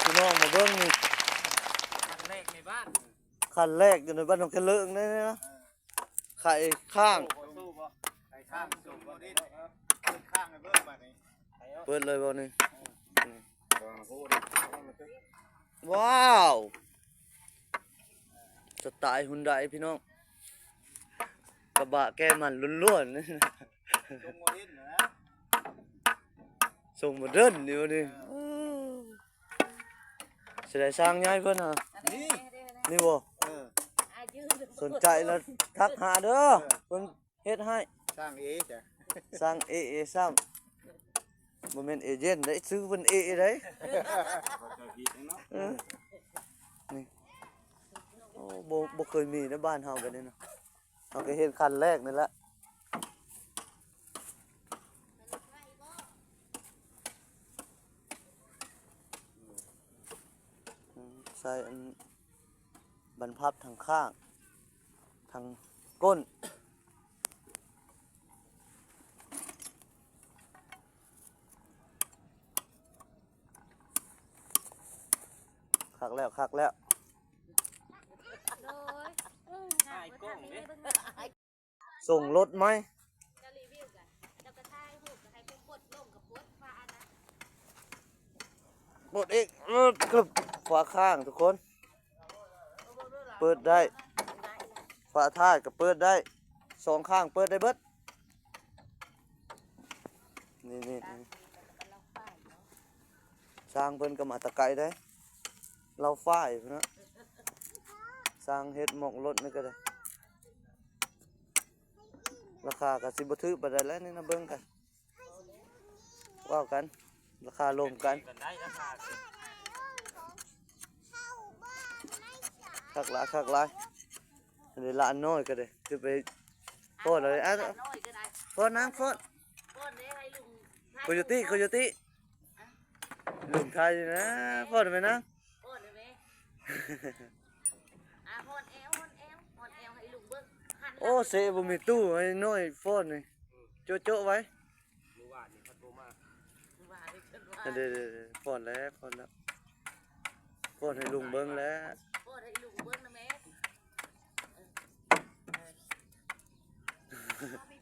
ພີ່ນ້ອງມາເບິ່ງນີ້ ຄັ້ງແລກໃນບ້ານ ຄັ້ງແລກຢູ່ໃນບ້ານໜອງກະເລີງນີ້ນະ ໄຂ່ຄ້າງ ໄຂ່ຄ້າງ ສົ່ງບໍ່ໄດ້ ໄຂ່ຄ້າງໃຫ້ເບິ່ງບາດນີ້ ເປີດເລີຍບໍ່ນີ້? ອືມ ວ້າວ ສະໄຕຮຸນໄດພີ່ນ້ອງ ກະບະແກ້ມັນລ້ວນໆ ສົ່ງບໍ່ເດັ່ນນະ ສົ່ງບໍ່ເດັ່ນນີ້ບໍ່ນີ້ ເອີ ຊິໄດ້ສ້າງໃຫຍ່ເພິ່ນຫາ ນີ້ ນີ້ບໍ່? ເອີ ສົນໃຈລະທັກຫາເດີ ເອີ ເພິ່ນ ເຮັດໃຫ້ ສ້າງເອຈ້ະ ສ້າງເອ ເອຊ້ຳ ບໍ່ແມ່ນເອເຢັນເດ້ ຊື່ເພິ່ນເອເດ້ ເອີ ນີ້ ໂອ້ ບໍ່ ບໍ່ເຄີຍມີໃນບ້ານເຮົາແບບນີ້ເນາະ ເຮົາກະເຫັນຄັ້ງແລກນີ້ແຫຼະ ໃສ່ອັນ ບັນພັບທາງຂ້າງ ທາງກົ້ນ ຄັກແລ້ວ ຄັກແລ້ວ ໂດຍ ຖ່າຍກ້ອງເດ້ ສົ່ງລົດໃໝ່ ເຈົ້າຣີວິວກະ ເຈົ້າກະຖ່າຍຮູບກະໃຫ້ເພິ່ນປົດລົງກະປົດຝາອັນນັ້ນ ປົດອີກ ເອີ ກຶບ ຝາຂ້າງທຸກຄົນ ເປີດໄດ້ ຝາທ້າຍກະເປີດໄດ້ ສອງຂ້າງເປີດໄດ້ເບິດ ນີ້ໆ ນີ້ ຊ່າງເພິ່ນກະມາແຕ່ໄກເດ້ ລາວຝ້າຍພຸ້ນນະ ຊ່າງເຮັດໝອກລົດນີ້ກະໄດ້ ລາຄາກະຊິບໍ່ຖືກປານໃດແຫຼະນີ້ນະ ເບິ່ງກັນ ເວົ້າກັນ ລາຄາລົມກັນ ຄັກຫຼາຍ ຄັກຫຼາຍ ອັນນີ້ຫຼານນ້ອຍກະໄດ້ ຄືໄປຟ້ອນເອົາເລີຍ ອ່ະ ຟ້ອນນາງຟ້ອນ ໂຄໂຍຕິ ໂຄໂຍຕິ ລຸງຖ່າຍຢູ່ນະ ຟ້ອນໄປນາງ ຟ້ອນໄປແມ່ ອ່ະ ຟ້ອນແອວ ຟ້ອນແອວ ຟ້ອນແອວໃຫ້ລຸງເບິ່ງ ໂອ້ ເຊບໍ່ມີຕູ້ ໃຫ້ນ້ອຍຟ້ອນນີ້ ໂຈະໆໄວ້ ມື້ວານນີ້ເພິ່ນບໍ່ມາ ມື້ວານນີ້ເພິ່ນວ່າ ເດີໆໆ ຟ້ອນແລ້ວ ຟ້ອນແລ້ວ ຟ້ອນໃຫ້ລຸງເບິ່ງແລ້ວ ຟ້ອນໃຫ້ລຸງເບິ່ງນະແມ່ ເອີ ເອີ